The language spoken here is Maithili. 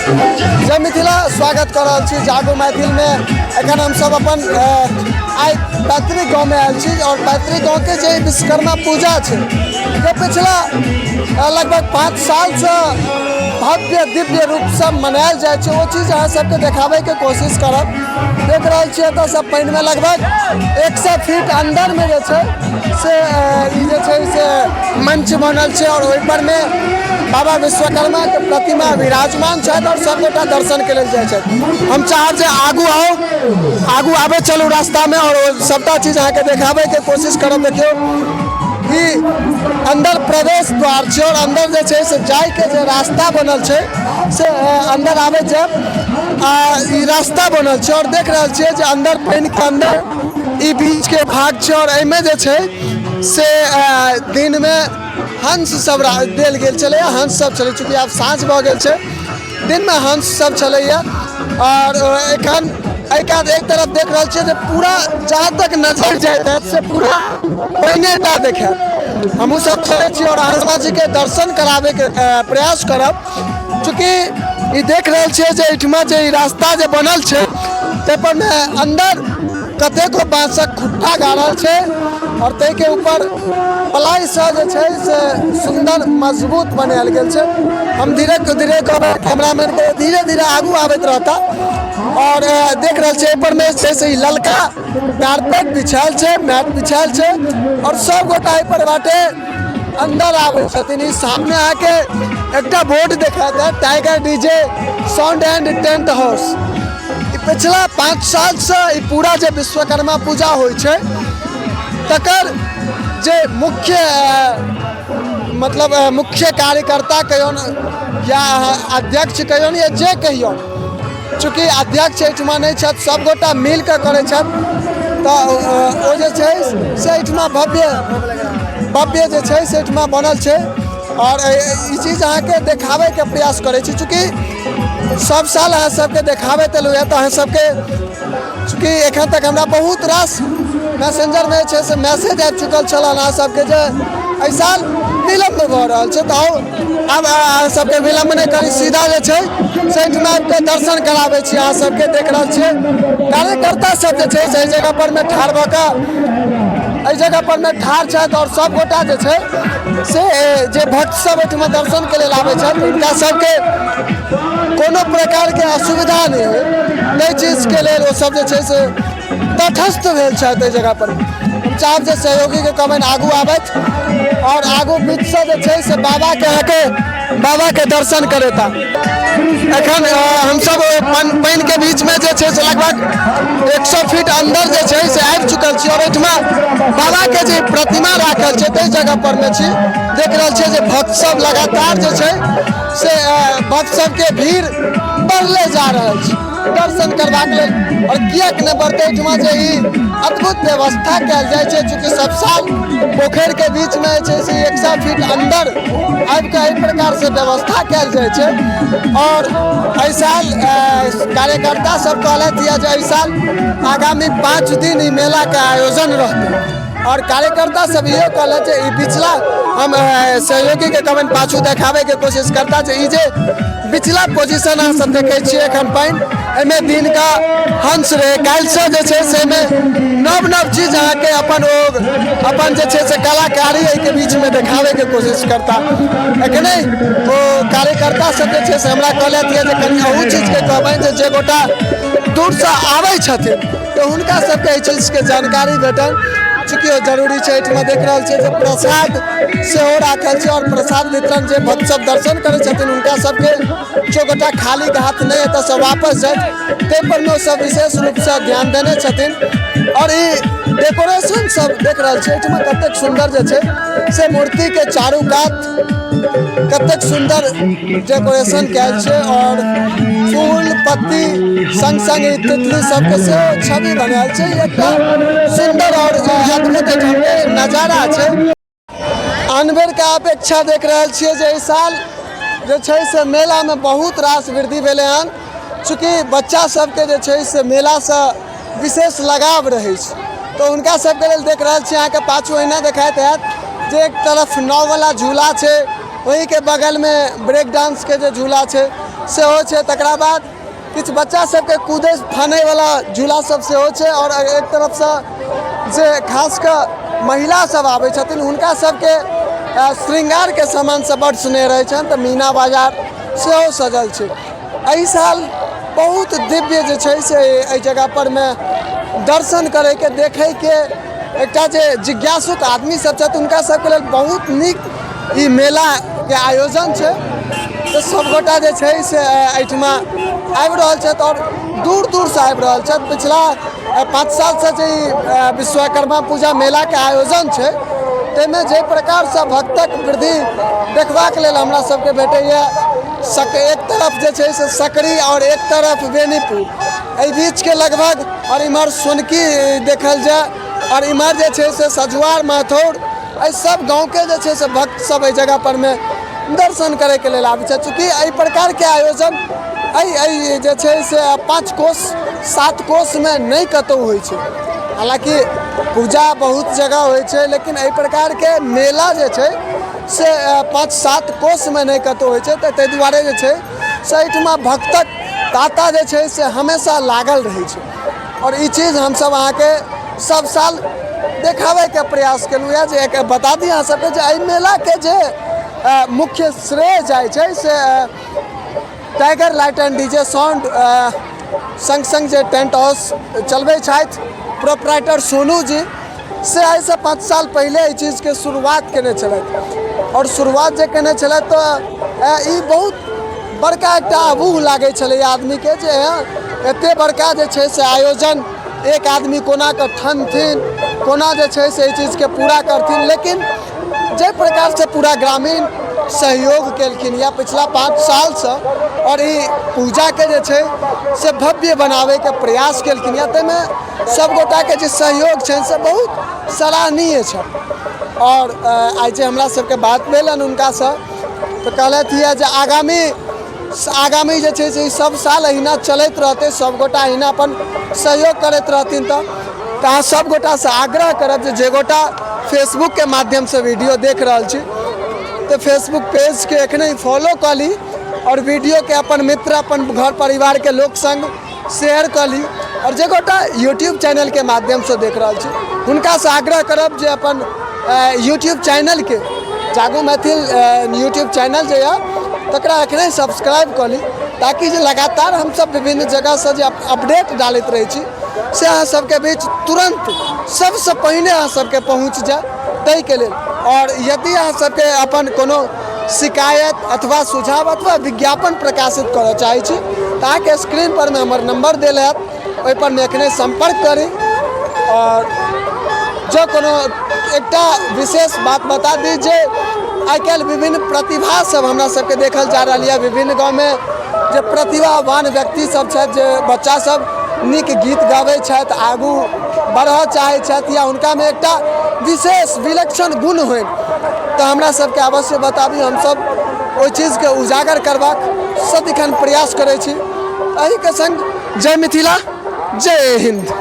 जय मिथिला। स्वागत कऽ रहल छी जागो मैथिलमे। एखन हमसभ अपन आइ पैतृक गाँवमे आयल छी आओर पैतृक गाँवके जे विश्वकर्मा पूजा छै जे पिछला लगभग 5 सालसँ भव्य दिव्य रूपसँ मनायल जाइ छै, ओ चीज अहाँ सबके देखाबैके कोशिश करब। देख रहल छियै एतऽ सब पानिमे लगभग 100 फीट अन्दरमे जे छै से ई जे छै से मंच बनल छै आओर ओहि पर मे बाबा विश्वकर्मा के प्रतिमा विराजमान छथि आओर सब गोटा दर्शन के लेल जाइ छथि। हम चाहब जे आगू आउ, आगू आबै चलू रास्तामे आओर ओ सबटा चीज अहाँके देखाबैके कोशिश करब। देखियौ ई अन्दर प्रवेश द्वार छै आओर अन्दर जे छै से जाइके जे रास्ता बनल छै से अन्दर आबै जायब आ ई रास्ता बनल छै आओर देख रहल छियै जे अन्दर पानिके अन्दर ई बीचके भाग छै आओर एहिमे जे छै से दिनमे हंस सब देल गेल छलैए, हंस सब छलै। चूँकि आब साँझ भऽ गेल छै, दिनमे हंस सब छलैए। आओर एखन एहि कात एक तरफ देख रहल छियै जे पूरा जहाँ तक नजर जाइत हैत से पूरा पानिए टा देखायत। हमहूँ सब चलै छी आओर हनुमान जीके दर्शन कराबैके प्रयास करब। चूँकि ई देख रहल छियै जे एहिठमा जे ई रास्ता जे बनल छै ताहिपर मे अन्दर कतेको बाँसक खुट्टा गाड़ल छै आओर ताहिके ऊपर प्लाइसँ जे छै से सुन्दर मजबूत बनायल गेल छै। हम धीरे धीरे कहबै कैमरामैनके धीरे धीरे आगू आबैत रहता। आओर देख रहल छियै एहिपर मे छै से ई ललका कारपेट बिछायल छै, मैट बिछायल छै आओर सब गोटा एहिपर बाटे अंदर आबै छथिन। ई सामने अहाँके एकटा बोर्ड देखायत है, tiger DJ sound and tent house. ई पिछला 5 सालसँ ई पूरा जे विश्वकर्मा पूजा होइ छै तकर जे मुख्य मतलब मुख्य कार्यकर्ता कहियौन या अध्यक्ष कहियौन या जे कहियौन, चूँकि अध्यक्ष एहिठमा नहि छथि, सभगोटा मिल कऽ करै छथि, तऽ ओ जे छै से एहिठमा भव्य भव्य जे छै से एहिठमा बनल छै। आओर ई चीज अहाँके देखाबैके प्रयास करै छी, चूँकि सब साल अहाँ सबके देखाबैत एलहुँ हँ तऽ अहाँ सबके चूँकि एखन तक हमरा बहुत रास मैसेंजरमे जे छै से मैसेज आबि चुकल छल अहाँ सबके जे एहि साल विलम्ब भऽ रहल छै, तऽ आउ आब अहाँ सबके विलम्ब नहि करी, सीधा जे छै से एहिठमा आबिकऽ दर्शन कराबै छी अहाँ सबके। देख रहल छियै कार्यकर्ता सब जे छै से एहि जगह पर मे ठाढ़ भऽ कऽ एहि जगह पर मे ठाढ़ छथि आओर सब गोटा जे छै से जे भक्त सब एहिठमा दर्शनके लेल आबै छथि हुनका सबके कोनो प्रकारके असुविधा नहि होइ ताहि चीजके लेल ओ सब जे छै से तटस्थ भेल छथि एहि जगह पर। हम चाहब जे सहयोगीके कहबनि आगू आबथि आओर आगू बीचसँ जे छै से बाबाके अहाँके बाबाके दर्शन करेता। एखन हमसब पानिके बीचमे जे छै से लगभग 100 फीट अन्दर जे छै से आबि चुकल छी आओर एहिठमा बाबाके जे प्रतिमा राखल छै ताहि जगह पर मे छी। देख रहल छियै जे भक्त सब लगातार जे छै से भक्त सबके भीड़ बढ़ले जा रहल छै दर्शन करबाक लेल। आओर किएक नहि बढ़तै, एहिठमा जे ई अद्भुत व्यवस्था कयल जाइ छै, चूँकि सब साल पोखरिके बीचमे जे छै से 100 फीट अन्दर आबिकऽ एहि प्रकारसँ व्यवस्था कयल जाइ छै। आओर एहि साल कार्यकर्ता सब कहलथि यऽ जे एहि साल आगामी 5 दिन ई मेलाके आयोजन रहतै। आओर कार्यकर्ता सब इहो कहलथि जे ई पिछला हम सहयोगीके कहबनि पाछू देखाबैके कोशिश करता जे ई जे पिछला पोजीशन अहाँ सब देखै छियै एखन पानि एहिमे दिनका हंस रहै, काल्हिसँ जे छै से एहिमे नव नव चीज अहाँके अपन ओ अपन जे छै से कलाकारी एहिके बीचमे देखाबैके कोशिश करता। एखने ओ कार्यकर्ता सब जे छै से हमरा कहलथि यऽ जे कनि अहू चीजके कहबनि जे जे गोटा दूरसँ आबै छथिन तऽ हुनका सबके एहि चीजके जानकारी भेटल, चूँकि ओ जरूरी छै। एहिठमा देख रहल छियै जे प्रसाद सेहो राखल छै आओर प्रसाद वितरण जे भक्त सब दर्शन करै छथिन हुनका सबके जो गोटा खाली हाथ नहि एतऽसँ वापस जाइत ताहि पर मे ओ सब विशेष रूपसँ ध्यान देने छथिन। आओर ई डेकोरेशन सब देख रहल छियै एहिठमा कतेक सुन्दर जे छै से मूर्तिके चारू कात कतेक सुन्दर डेकोरेशन कयल छै आओर फूल पत्ती संग संग ई तितली सबके सेहो छवि बनायल छै। एकटा सुन्दर आओर अद्भुत एहिठामके नजारा छै। आन बेरके अपेक्षा देख रहल छियै जे एहि साल जे छै से मेलामे बहुत रास वृद्धि भेलै हन। चूँकि बच्चा सबके जे छै से मेलासँ विशेष लगाव रहै छै तऽ हुनका सबके लेल देख रहल छी अहाँके पाछू एहिना देखाइत हैत जे एक तरफ नाववला झूला छै, ओहिके बगलमे ब्रेक डांसके जे झूला छै सेहो छै। तकरा बाद किछु बच्चा सबके कूदै फानैवला झूला सब सेहो छै। आओर एक तरफसँ जे खास कऽ महिला सब आबै छथिन, हुनका सबके श्रृंगारके सामान सब बड्ड स्नेह रहै छनि, तऽ मीना बाजार सेहो सजल छै। एहि साल बहुत दिव्य जे छै से एहि जगह परमे दर्शन करैके, देखैके एकटा जे जिज्ञासुक आदमी सब छथि, हुनका सबके लेल बहुत नीक ई मेलाके आयोजन छै। तऽ सबगोटा जे छै से एहिठमा आबि रहल छथि आओर दूर दूरसँ आबि रहल छथि। पिछला 5 सालसँ जे ई विश्वकर्मा पूजा मेलाके आयोजन छै, ताहिमे जाहि प्रकारसँ भक्तक वृद्धि देखबाक लेल हमरा सबके भेटैए, एक तरफ जे छै से सकरी आओर एक तरफ बेनीपुर, एहि बीचके लगभग, आओर इम्हर सोनकी देखल जाय आओर इम्हर जे छै से सजुआर महथौर, एहि सब गाँवके जे छै से भक्त सब एहि जगह परमे दर्शन करैके लेल आबै छथि। चूँकि एहि प्रकारके आयोजन एहि जे छै से 5 कोस 7 कोसमे नहि कतहु होइ छै। हालाँकि पूजा बहुत जगह होइ छै, लेकिन एहि प्रकारके मेला जे छै से 5-7 कोसमे नहि कतहु होइ छै। तऽ ताहि दुआरे जे छै से एहिठुमा भक्तक ताँता जे छै से हमेशा लागल रहै छै। आओर ई चीज हमसब अहाँके सब साल देखाबैके प्रयास केलहुँ यऽ जे एक बता दी अहाँ सबके जे एहि मेलाके जे मुख्य श्रेय जाइ छै से tiger light and DJ sound सङ्ग सङ्ग जे टेंट हाउस चलबै छथि प्रोपराइटर सोनू जी, से आइसँ 5 साल पहिले एहि चीजके शुरुआत केने छलथि। आओर शुरुआत जे केने छलथि तऽ ई बहुत बड़का एकटा अबूह लागै छलै आदमीके जे एते बड़का जे छै से आयोजन एक आदमी कोना कऽ ठनथिन, कोना जे छै से एहि चीजके पूरा करथिन। लेकिन जाहि प्रकारसँ पूरा ग्रामीण सहयोग केलखिन या पिछला 5 सालसँ आओर ई पूजाके जे छै से भव्य बनाबैके प्रयास केलखिन या, ताहिमे सभगोटाके जे सहयोग छनि से बहुत सराहनीय छनि। आओर आइ जे हमरा सबके बात भेल हन हुनकासँ तऽ कहलथि यऽ जे आगामी जे छै से सब साल अहिना चलैत रहतै, सभगोटा अहिना अपन सहयोग करैत रहथिन। तऽ अहाँ सभगोटासँ आग्रह करब जे गोटा फेसबुकके माध्यमसँ वीडियो देख रहल छी तऽ फेसबुक पेजके एखने फॉलो कऽ ली आओर वीडियोके अपन मित्र, अपन घर परिवारके लोक सङ्ग शेयर कऽ ली। आओर जे गोटा यूट्यूब चैनलके माध्यमसँ देख रहल छी, हुनकासँ आग्रह करब जे अपन यूट्यूब चैनलके जागू मैथिल यूट्यूब चैनल जे यऽ तकरा एखने सब्सक्राइब कऽ ली, ताकि जे लगातार हमसब विभिन्न जगहसँ जे अपडेट डालैत रहै छी से अहाँ सबके बीच तुरन्त सबसँ पहिने अहाँ सबके पहुँच जाय, ताहिके लेल। आओर यदि अहाँ सबके अपन कोनो शिकायत अथवा सुझाव अथवा विज्ञापन प्रकाशित करऽ चाहै छी तऽ अहाँके स्क्रीन परमे हमर नम्बर देल हैत, ओहि परमे एखने सम्पर्क करी। आओर जँ कोनो एकटा विशेष बात बता दी जे आइ काल्हि विभिन्न प्रतिभा सब हमरा सबके देखल जा रहल यऽ विभिन्न गाँवमे, जे प्रतिभावान व्यक्ति सब छथि, जे बच्चा सब नीक गीत गाबै छथि, आगू बढ़ऽ चाहै छथि या हुनकामे एकटा विशेष विलक्षण गुण होइन, तऽ हमरा सबके अवश्य बताबी। हमसब ओहि चीजके उजागर करबाक सदिखन प्रयास करै छी। एहिके सङ्ग जय मिथिला, जय हिन्द।